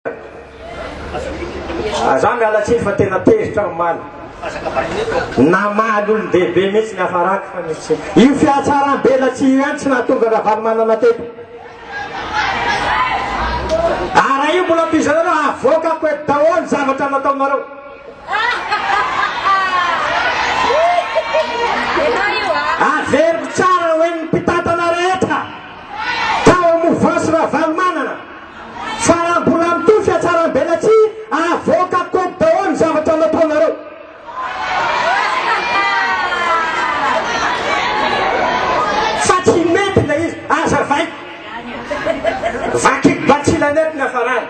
Za miala tsiny fa tena tezitra aho omaly. Namaly olon-dehibe mihitsy ny hafarako fa misy io fihatsaram-belatsihy io ihany tsy nahatonga Ravalomanana teto. Ary raha io mbola tohizanareo avoakako eto daholo ny zavatra nataonareo. Averiko tsara ho en'ny mpitantana rehetra tao amin'ny mouvance Ravalomanana. Fa raha mbola mitohy fiatsaram-belatsihy, avoakako eto daholo ny zavatra nataonareo. Fa tsy mety ilay izy, azavaiko. Vakiko batsilana eto ny hafarany.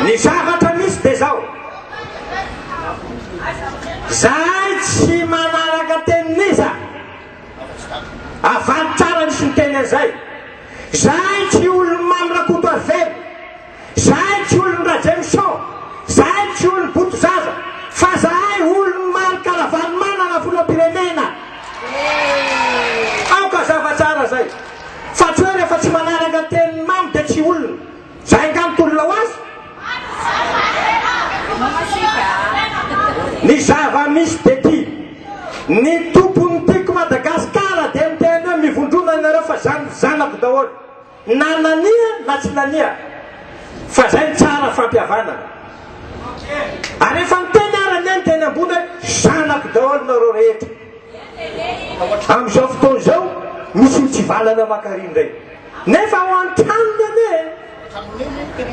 Ny zavatra misy dia izao. Zahay tsy manaraka tenin'iza. Avaly tsara nisy niteny an'izay. Zahay tsy olon'i Mamy Rakotoarivelo, zahay tsy olon'i Rajemison, zahay tsy olon'i Botozaza, fa zahay olon'i Marc Ravalomanana filoham-pirenena. Aoka hazava tsara zay. Fa tsy hoe rehefa tsy manaraka ny tenin'i Mamy dia tsy olona. Zay angaha mitolona ho azy? Ny zava-misy dia ty, ny tompon'ny Tiako Madagascar dia miteny hoe mivondrona ianareo fa zany zanako daholo, na nania na tsy nania, fa zay ny tsara fampihavanana. Ary efa niteny ary anie ny teny ambony hoe zanako daholo nareo rehetra. Amin'izao fotoana izao misy mitsivalana maka ary indray. Nefa ao an-tranony anie e!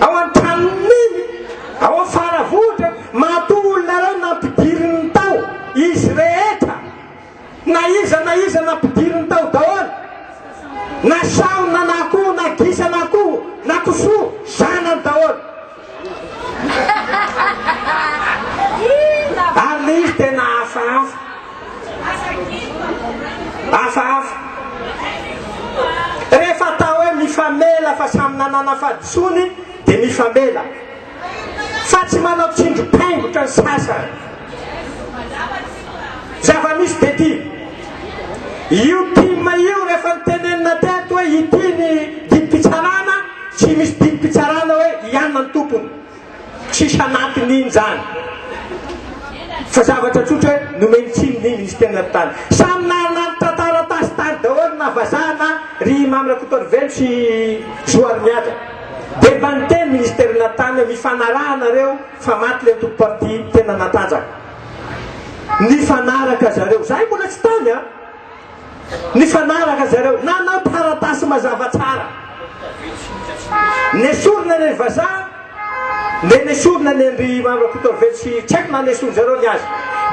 Ao an-tranony neny, ao amin'ny Faravohitra, matoa olona ireo nampidiriny tao, izy rehetra, na iza na iza nampidiriny tao daholo, na sahona na akoho na gisa na akoho na kisoa, zanany daholo. Ary le izy tena hafahafa. Hafahafa. Rehefa atao hoe mifamela fa samy nanana fahadisoany dia mifamela. Fa tsy manao tsindrim-paingotra ny sasany. Zava-misy dia ity. Io tim io rehefa nitenenina teto hoe ity ny didim-pitsarana, tsy misy didim-pitsarana hoe ianona ny tompony. Tsisy anatiny iny zany. Fa zavatra tsotra hoe nomeny tsiny ny ministeran'ny tany. Samy nanatitra taratasy tany daholo na vazaha na ry Mamy Rakotoarivelo sy Zo Arimihaja. Dia mba niteny ministeran'ny tany hoe mifanaraha nareo fa maty le antoko parti tena natanjaka. Nifanaraka zareo. Zahay mbola tsy tany an! Nifanaraka zareo, nanao taratasy mazava tsara. Nesorina ny vazaha, dia nesorina ny an-dry Mamy Rakotoarivelo sy tsy haiko na nesorin zareo ny azy.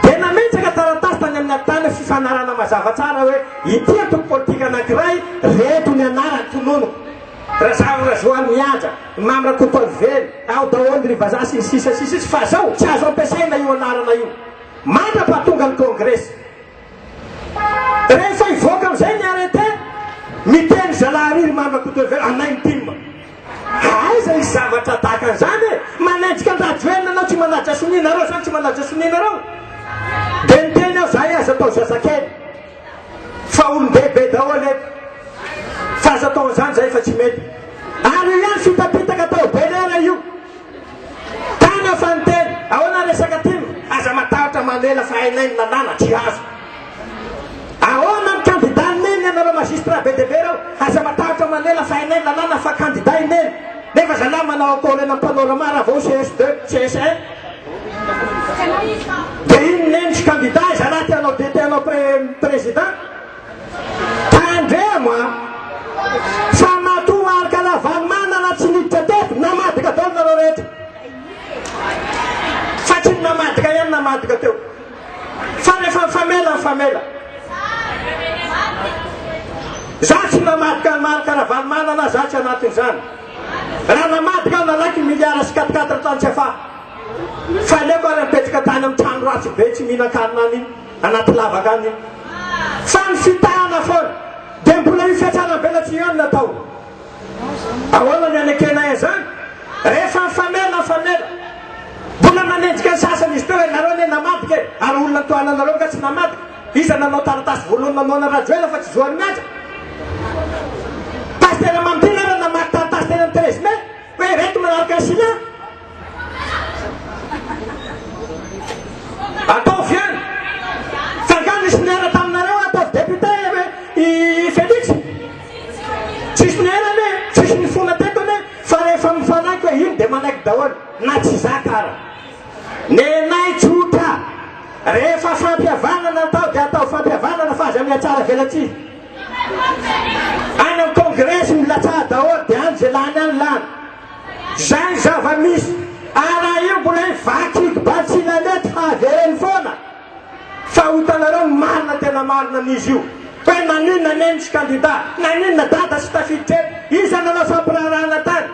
Dia nametraka taratasy tany amin'ny tany fifanarahana mazava tsara hoe ity antoko politika anankiray, reto ny anarany, tononiko. Razavo Razoarimihaja, Mamy Rakotoarivelo, ao daholo ry vazaha sy ny sisa sy ny sisa fa zao tsy azo ampiasaina io anarana io mandra-pahatonga ny kongresy. Rehefa hivoaka amin'izay ny arrêté, miteny zalahy ry ry Mamy Rakotoarivelo, anay ny tim. Aiza hisy zavatra tahaka an'izany e? Manenjika an-dRajoelina anao tsy manaja sonia nareo zany tsy manaja sonia nareo? Dia niteny aho zahay aza atao zazakely fa olon-dehibe daholo eto fa aza atao an'izany zahay fa tsy mety. Ary io ihany fitapitaka tao Belera io. Tany aho fa niteny, ahoana resaka tim? Aza matahotra mamela fa hainay ny lalàna, tsy azo. Ahoana ny candidat neny ianareo magistrat be dia be reo? Aza matahotra mamela fa hainay ny lalàna fa candidat i neny. Nefa zalahy manao akory eny panorama raha vao CS deux, CS un. Dia iny neny tsy candidat, zalahy te hanao te hanao président. Tandremo a! Fa matoa Marc Ravalomanana tsy niditra teto, namadika daholo nareo rehetra. Fa tsy ny namadika ihany namadika teo. Fa rehefa mifamela, mifamela. Za tsy namadika an'i Marc Ravalomanana, za tsy anatin'izany. Raha namadika aho nalaiko ny milliard sy quatre quatre tany Tsiafahy. Fa aleoko ary mipetraka tany amin'ny trano ratsy be tsy mihinan-kanina any. Anaty lavaka any fa ny fitahana foana dia mbola io fiatsaram-belatsihy ihany no atao. Ahoana ny hanekenay an'izany? Rehefa mifamela mifamela. Mbola nanenjika ny sasany izy teo hoe nareo anie namadika e! Ary olona nitohananareo nga tsy namadika? Iza nanao taratasy voalohany nanohana Rajoelina fa tsy Zoarimihaja? Pasitera Mamitiana ara namaky taratasy. daholo na tsy zaka ara. Nenay tsotra, rehefa fampihavanana atao dia atao fampihavanana fa aza mihatsara velatsihy. Any amin'ny kongresy milatsaha daholo dia any ze lany any lany. Zay ny zava-misy. Ary raha io mbola hoe vaky hibatsilalety fa avereno foana. Fa ho hitanareo ny marina tena marina amin'izy io. Hoe naninona Neny tsy kandida? Naninona Dada tsy tafiditra eto? Iza nanao fampiraharahana tany?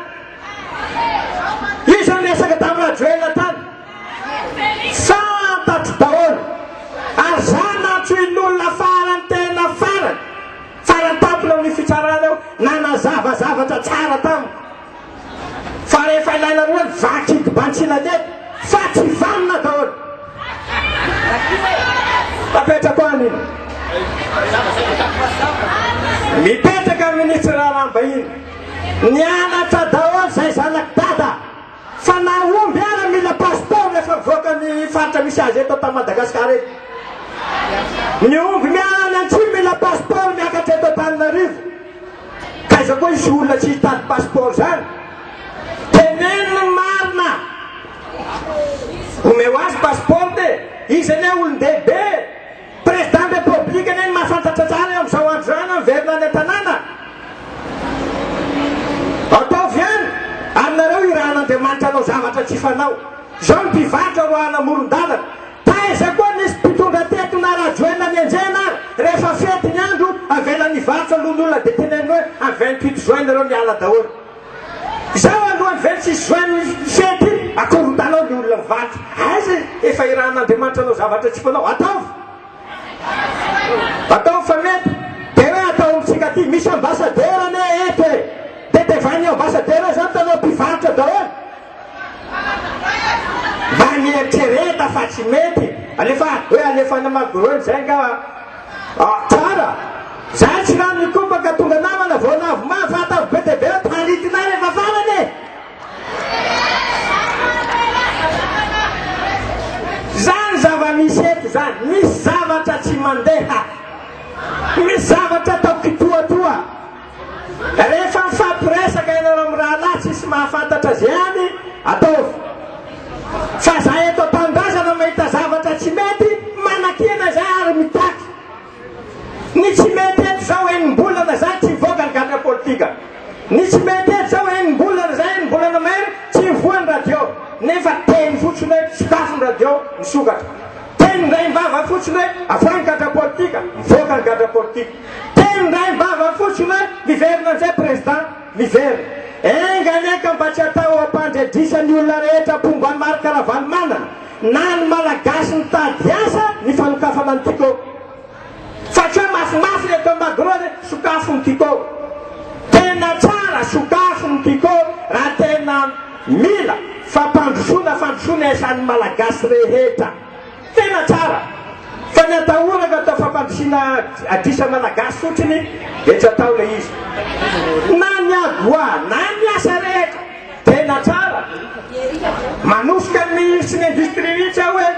Iza niresaka tamin'i Rajoelina tany? Fantatro daholo. Ary za nantsoin'olona farany tena farany, farany tampony amin'io fitsarana io, nanazava zavatra tsara tamiko. Fa rehefa ilainareo hoe vaky bantsilana eto fa tsy vanona daholo. Apetrako any iny. Mipetraka ny minisitry raharaham-bahiny. Nianatra daholo izay zanak'i Dada. Fa na omby ara mila passeport rehefa mivoaka ny faritra misy azy eto ta Madagascar eto. Ny omby miala any antsimo mila passeport miakatra eto Antananarivo. K'aiza koa hisy olona tsy hitady passeport zany? Teneno ny marina! Omeo azy passeport e! Izy anie olon-dehibe e! Président République anie no mahafantatra tsara eo amin'izao andro izao ianao miverina any an-tanàna. Ataovy ihany ary nareo irahan'Andriamanitra hanao zavatra tsy fanao. Izao ny mpivarotra roahana amoron-dalana. Taiza koa nisy mpitondra teto na Rajoelina nenjehina ary rehefa fety ny andro avelany hivarotra aloha ny olona dia teneniny hoe am 28 juin nareo miala daholo. Izao alohan'ny 26 juin ny fety akorontanao ny olona mivarotra. Aiza e? Efa irahan'Andriamanitra hanao zavatra tsy fanao. Ataovy. Ataovy fa mety. Dia hoe atao amintsika aty. Misy ambassadeur anie eto e. Dia tevain'ny ambassadeur izany tanao mpivarotra daholo. Mba mieritrereta fa tsy mety. Alefa hoe alefa any Magro eny zay nga ah, tsara. Za tsy rano nikopaka tonga namana voalavo mafy fa ataovy be dia be hoe taritinay rehefa farany e. Zany zava-misy eto zany. Misy zavatra tsy mandeha. Misy zavatra atao kitoatoa. Rehefa mifampiresaka ianareo mirahalahy tsisy mahafantatra ze any ataovy fa za eto an-tanindrazana mahita zavatra tsy mety manakiana zay ary mitaky ny tsy mety eto zao enim-bolana zay tsy mivoaka ny gadra politika ny tsy mety eto zao enim-bolana zay enim-bolana mahery tsy mivoha ny radio nefa teny fotsiny hoe sokafy ny radio misokatra teny indraim-bava fotsiny hoe avoahy ny gadra politika mivoaka ny gadra politika Teny indraim-bava fotsiny hoe miverina amin'izay président, miverina. Enga anie ka mba tsy atao ampandredrisa ny olona rehetra mpomba an'i Marc Ravalomanana na ny Malagasy mitady asa ny fanokafana ny Tiko. Fa tsy hoe mafimafy ny eto Magro hoe sokafo ny Tiko. Tena tsara sokafo ny Tiko raha tena mila fampandrosoana fandrosoana iasan'ny Malagasy rehetra. Tena tsara! Fa ny atahorako atao fampandrosoana adrisa malagasy fotsiny dia tsy atao ilay izy. Na ny agoa na ny asa rehetra. Tena tsara! Manosika ny minisitry ny industrie mihitsy aho hoe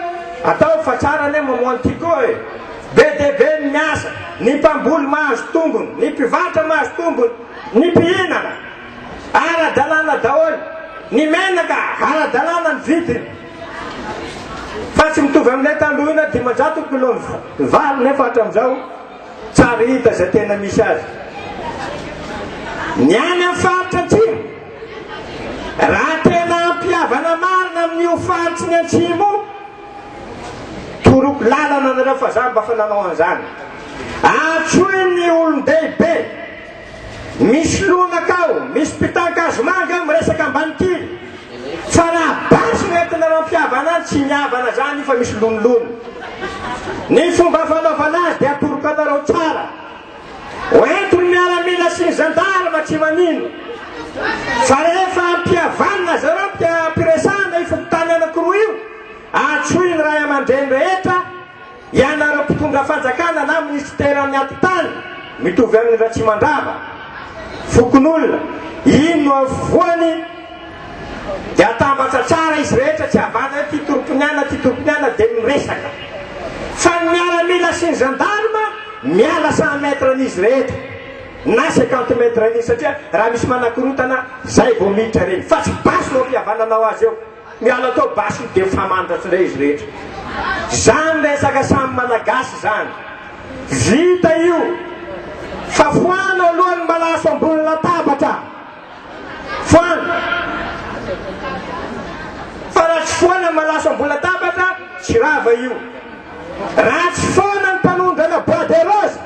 ataovy fa tsara anie mamoha ny tiko e! Be dia be ny miasa, ny mpamboly mahazo tombony, ny mpivarotra mahazo tombony, ny mpihinana. Ara-dalàna daholo. Ny menaka ara-dalàna ny vidiny. Fa tsy mitovy amin'ilay taloha iny 500 kilao ny vary nefa hatramin'izao tsy ary hita izay tena misy azy. Ny any amin'ny faritra atsimo, raha tena hampihavana marina amin'io faritry ny atsimo io, toroko lalana anareo fa za mba fa nanao an'izany. Antsoy ny olon-dehibe. Misy lonaka ao, misy mpitan-kazomanga ao miresaka ambanikily. Fa raha basy no entinareo hampihavana any, tsy mihavana zany io fa misy lonilony. Ny fomba fanaovana azy dia atoroko anareo tsara. Hoento ny miaramila sy ny zandarma tsy manino. Fa rehefa ampihavanina zareo ampiresahana io fokontany anakiroa io, antsoy ny ray aman-dreny rehetra, Ianareo mpitondra fanjakana na minisiteran'ny atitany mitovy amin'i Ratsimandrava, fokonolona, iny no afovoany dia atambatra tsara izy rehetra tsy havana hoe ty tomponiana ty tomponiana dia miresaka. Fa ny miaramila sy ny gendarme miala cent mètres an'izy rehetra. na 50 mètres iny satria raha misy manakorotana zay vao miditra reny fa tsy basy no ampihavananao azy eo. Miala tao basy io dia mifamandratra indray izy rehetra. Zany resaka samy malagasy zany. Vita io. Fa foano aloha ny malaso ambony latabatra. Foano. Fa raha tsy foana ny malaso ambony latabatra, tsy rava io. Raha tsy foana ny mpanondrana bois de rose,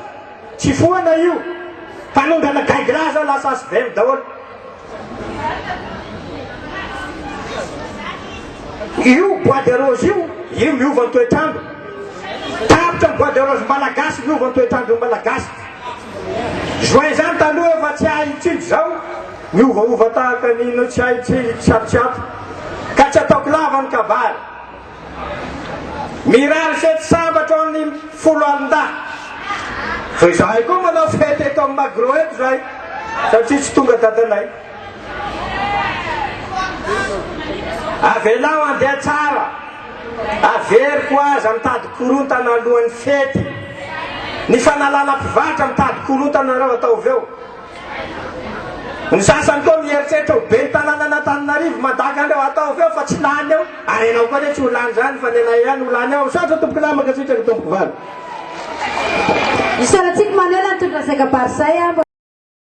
tsy foana io. Mpanondrana gaigilahy zao lasa HVM daholo. Io bois de rose io, io miova ny toetr'andro. Tapitra ny bois de rose malagasy, miova ny toetr'andro malagasy. Juin zany taloha efa tsy hay intsony zao, miovaova tahaka ny ino tsy hay tsy tsy ato tsy ato. Ka tsy ataoko lava ny kabary. Mirary fety sambatra ho an'ny foloalindahy. Fa izahay koa manao fety eto amin'ny Magro eto izahay satria tsy tonga dadanay. Avelao handeha tsara. Averiko aza mitady korontana alohan'ny fety. Ny fanalana mpivarotra mitady korontana nareo ataovy eo. Ny sasany koa mieritreritra ho ben'ny tanànan'Antananarivo mandaka an'ireo ataovy eo fa tsy lany eo ary ianao koa anie tsy ho lany izany fa ny anay ihany ho lany eo. Misaotra tompoko lahy mankasitraka tompoko vavy. Isaorantsika Manuel nitondra izay kabary izay.